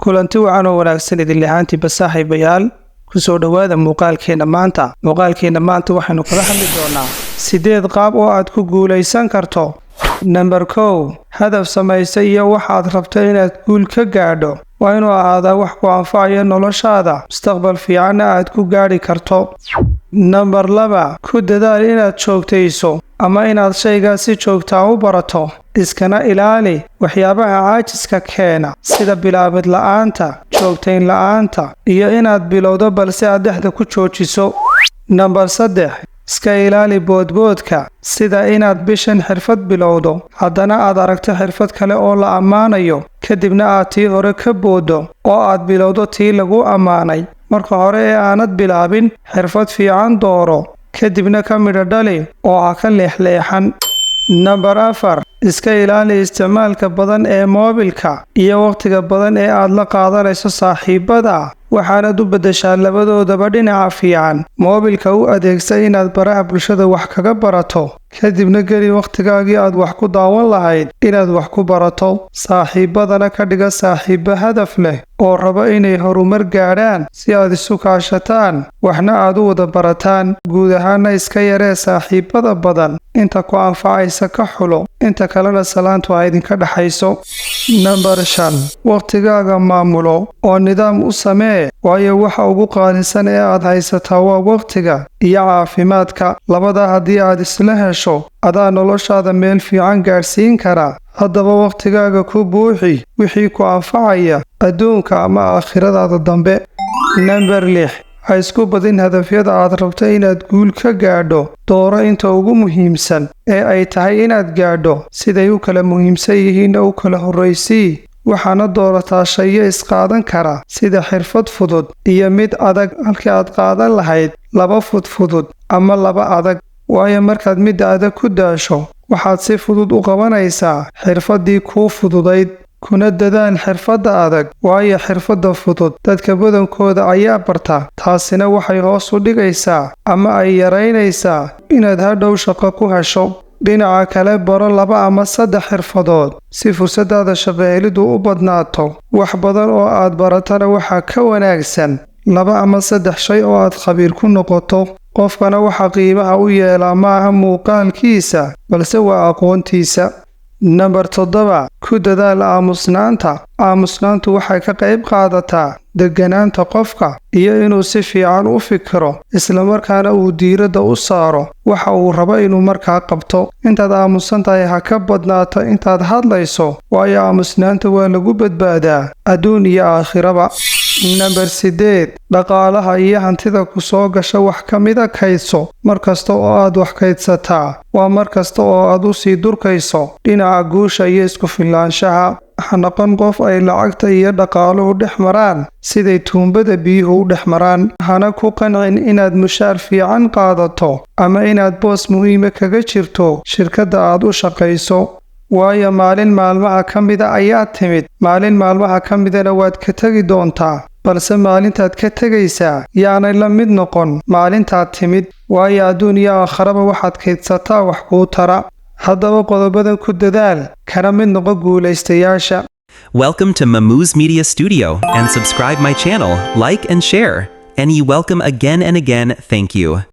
Kulanti wacan oo wanaagsan idin lahaantiiba, saaxiibayaal. Kusoo dhowaada muuqaalkeena maanta. Muuqaalkeena maanta waxaynu kaga hadli doonaa sideed qaab oo aad ku guulaysan karto. Namber 1: hadaf samaysa iyo waxaad rabto inaad guul ka gaadho waa inuu ahaadaa wax ku anfacaya noloshaada, mustaqbal fiicanna aad ku gaadhi karto. Namber 2: ku dadaal inaad joogtayso ama inaad shaygaas si joogtaa u barato, iskana ilaali waxyaabaha caajiska keena, sida bilaabid la'aanta, joogtayn la'aanta iyo inaad bilowdo balse aad dhexda ku joojiso. Namber 3: iska ilaali boodboodka, sida inaad bishan xirfad bilowdo, haddana aad aragto xirfad kale oo la ammaanayo, kadibna aad tii hore ka booddo oo aad bilowdo tii lagu ammaanay. Marka hore ee aanad bilaabin xirfad fiican dooro, kadibna ka midho dhali oo ha ka leexleexan. Namber 4: iska ilaali isticmaalka badan ee moobilka iyo wakhtiga badan ee aad la qaadanayso saaxiibada, waxaanad u beddeshaa labadoodaba dhinaca fiican. Moobilka u adeegsa inaad baraha bulshada wax kaga barato, kadibna geli wakhtigaagii aad wax ku daawan lahayd inaad wax ku barato. Saaxiibadana ka dhiga saaxiibo hadaf leh oo raba inay horumar gaadhaan, si aad isu kaashataan waxna aad u wada barataan. Guud ahaana iska yaree saaxiibada badan, inta ku anfacaysa ka xulo, inta kalena salaantu ay idinka dhexayso. Namber 5: wakhtigaaga maamulo oo nidaam u samee, waayo waxa ugu qaalisan ee aad haysataa waa wakhtiga iyo caafimaadka. Labada haddii aad isla hesho, adaa noloshaada meel fiican gaadhsiin kara. Haddaba wakhtigaaga ku buuxi wixii ku anfacaya adduunka ama aakhiradaada dambe. Namber 6: ha isku badin hadafyada aad rabto inaad guul ka gaadho. Dooro inta ugu muhiimsan ee ay tahay inaad gaadho, siday u kala muhiimsan yihiinna u kala horraysii, waxaana doorataa shayo isqaadan kara, sida xirfad fudud iyo mid adag, halkii aad qaadan lahayd laba fudfudud ama laba adag, waayo markaad midda adag ku daasho, waxaad si fudud u qabanaysaa xirfaddii kuu fududayd. Kuna dadaal xirfadda adag, waayo xirfadda fudud dadka badankooda ayaa barta. Taasina waxay hoos u dhigaysaa ama ay yaraynaysaa inaad hadhow shaqo ku hesho. Dhinaca kale, baro laba ama saddex xirfadood si fursadaada shaqo heliddu u badnaato. Wax badan oo aad baratana waxaa ka wanaagsan laba ama saddex shay oo aad khabiir ku noqoto. Qofkana waxa qiimaha u yeelaa maaha muuqaalkiisa, balse waa aqoontiisa. Namber 7: ku dadaal aamusnaanta. Aamusnaantu waxay ka qayb qaadataa degganaanta qofka iyo inuu si fiican u fikiro, islamarkaana uu diiradda u saaro waxa uu rabo inuu markaa qabto. Intaad aamusan tahay ha ka badnaato intaad hadlayso, waayo aamusnaanta waa lagu badbaadaa adduun iyo aakhiraba. Namber 8: dhaqaalaha iyo hantida ku soo gasha wax ka mida kaydso. Mar kasta oo aad wax kaydsataa waa mar kasta oo aad u sii durkayso dhinaca guusha iyo isku filnaanshaha. Ha noqon qof ay lacagta iyo dhaqaaluhu dhex maraan siday tuumbada biyuhu u dhex maraan. Hana ku qancin inaad mushaar fiican qaadato ama inaad boos muhiima kaga jirto shirkadda aad u shaqayso, waayo maalin maalmaha ka mida ayaad timid, maalin maalmaha ka midana waad ka tegi doontaa. Balse maalintaad ka tegaysaa yaanay la mid noqon maalintaad timid, waayo adduun iyo aakharaba waxaad kaydsataa wax kuu tara. Haddaba qodobadan ku dadaal, kana mid noqo guulaystayaasha. Welcome to Mamuz Media Studio and subscribe my channel, like and share. And you welcome again and again. Thank you.